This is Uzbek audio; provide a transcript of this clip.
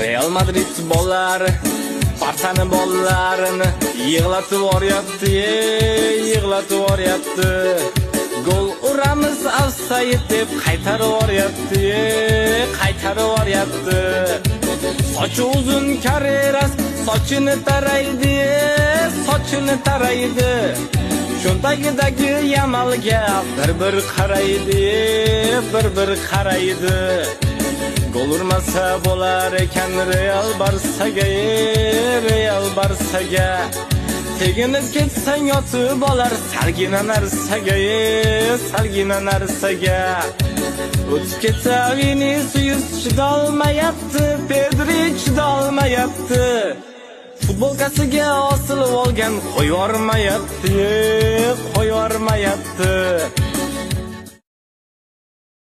Real Madrid bolalari Barsani bolalarini yig'latib yuboryapti, yig'latib yuboryapti. Gol uramiz, ofsayd deb qaytarib yuboryapti, qaytarib yuboryapti. Sochi uzun Karreras sochini taraydi, sochini taraydi. Cho'ntagidagi Yamalga bir-bir qaraydi, bir-bir qaraydi. Gol urmasa bo'lar ekan Real Barsaga, Real Barsaga. Teginib ketsang yotib olar salgina narsaga, salgina narsaga. O'tib ketsa Vinicius, chidolmayapti, Pedri chidolmayapti. Futbolkasiga osilib olgan, qo'yvormayapti, qo'yvormayapti.